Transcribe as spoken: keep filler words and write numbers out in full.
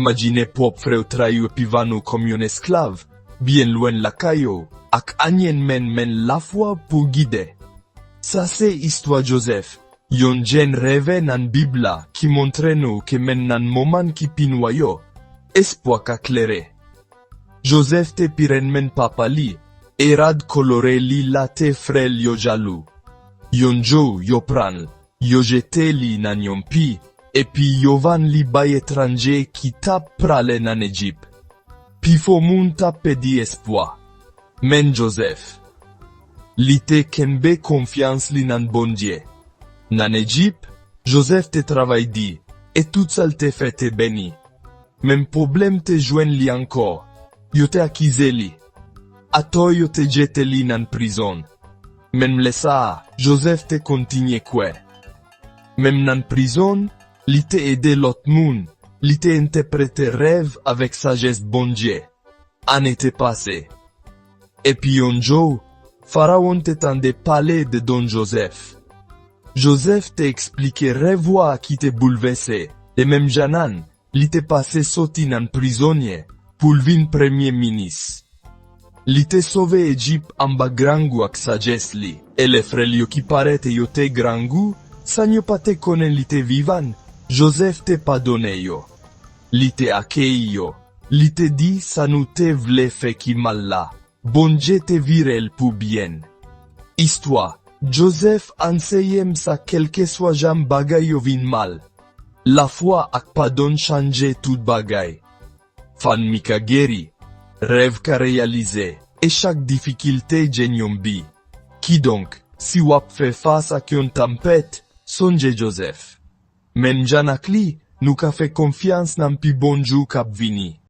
Imajine pwòp frè w trayi w epi vann ou kòm yon esklav, byen lwen lakay ou, ak anyen menm men lafwa pou gide. Sa se istwa Jozèf, yon jèn revè nan Bib la ki montre nou ke menm nan moman ki pi nwa yo, espwa ka klere. Jozèf te pi renmen papa li, e rad kolore li la te fè frè l yo jalou. Yon jou yo pran l, yo jete li nan yon pi, epi yo vann li bay etranje ki t ap prale nan Ejip. Pifò moun t ap pèdi espwa. Men Jozèf, li te kenbe konfyans li nan Bondye. Nan Ejip, Jozèf te travay di, e tout sa l te fè te beni. Men pwoblèm te jwenn li ankò. Yo te akize li. Atò yo te jete li nan prizon. Men lè sa a, Jozèf te kontinye kwè. Menm nan prizon, li te ede lòt moun, li te entèprete rèv avèk sajès Bondye. Ane te pase. Epi yon jou, Farawon te tande pale de Don Jozèf. Jozèf te eksplike rèv wa a ki te boulvèse, e menm jan an, li te pase soti nan prizonye pou l vin premye minis. Li te sove Ejip anba grangou ak sajès li, e lè frè l yo ki parèt e yo te grangou, san yo pa te konnen li te vivan, Jozèf te padone yo. Li te akeyi yo. Li te di sa nou te vle fè ki mal la, Bondye te vire l pou byen. Istwa Jozèf anseye m sa kèlkeswa jan bagay yo vin mal, lafwa ak padon chanje tout bagay. Fanmi ka geri, rèv ka reyalize, e chak difikilte gen yon bi. Kidonk, si w ap fè fas ak yon tanpèt, sonje Jozèf. Menm jan ak li, nou ka fè konfyans nan pi bon jou k ap vini.